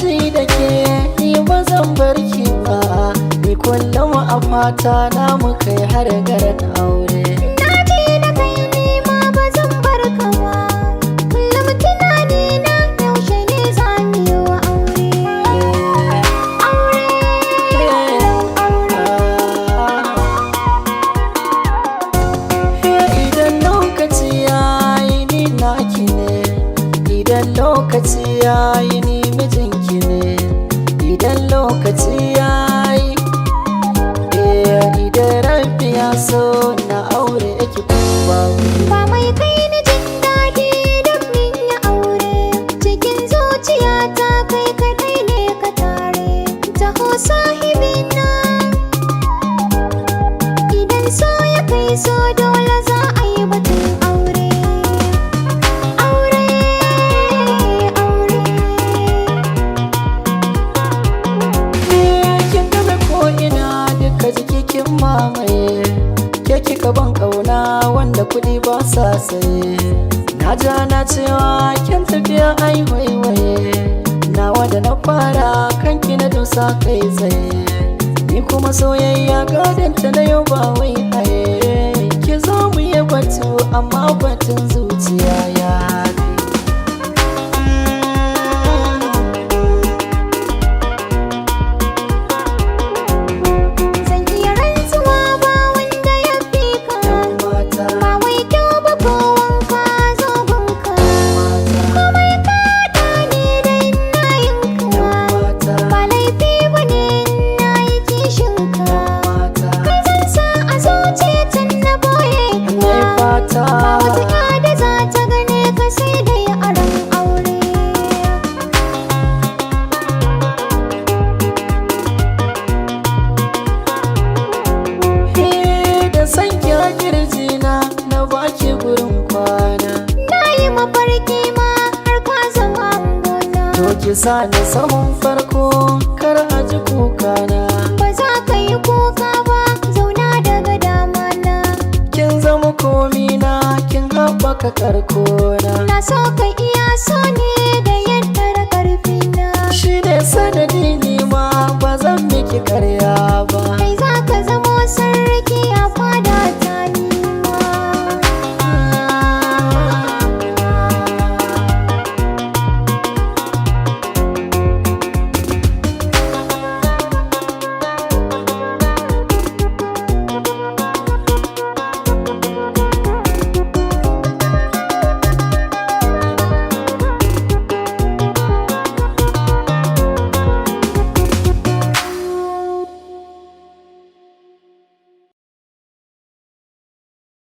ji da ke, ni ba zan bar ki ba. Ni kullum a fata na mu kai har garin aure. Na ji da kai, ni ma ba zan bar ka ba. Kullum tunani na, yaushe ne za mu yi wa aure. Aure, aure. Idan lokaci ya yi, ni naki ne. Idan lokaci ya yi, ni mijinki ne. Idan lokaci ya yi, idan Rabbi ya so na aure ki ko ba. Ba mai kai ni jin daɗi don min yi aure. Cikin zuciyata kai kaɗai ne ka tare. Taho sahibina. Idan so ya kai so, dole za a yi batun aure. Aure, aure. Kin game ko ina, duka jiki kin mamaye. Ke kika ban kauna wanda kuɗi ba sa saye. Na ja na cewa kin tafiya ai waiwaye. Nawa da na fara kanki na dosa kai tsaye. Ni kuma soyayya gadon ta na yau ba wai haye. Ki zo mu yi batu, amma batun zuciya ya fi. Zan iya rantsuwa ba wanda ya fi ka. Yan mata, Ba wai kyau ba ko wanka zogonka. mata, Komai ka ne dai na yin yan ka. mata, Ba laifi ba ne na yi kishin ka. mata. Kai zan sa a zuciya can na boye Nai ka. fata. Ba wata ya da za ta gane ka sai dai aron aure. Da san ki a kirjina na baki gurin kwana. Na yi mafarki ma har ka zama gona. To ki sa ni sahun farko, kar a ji kukana. Ba za ka yi kuka ba, zauna daga dama na. Kin zama komina, kin haɓaka karkona. Na so ka iya so ne.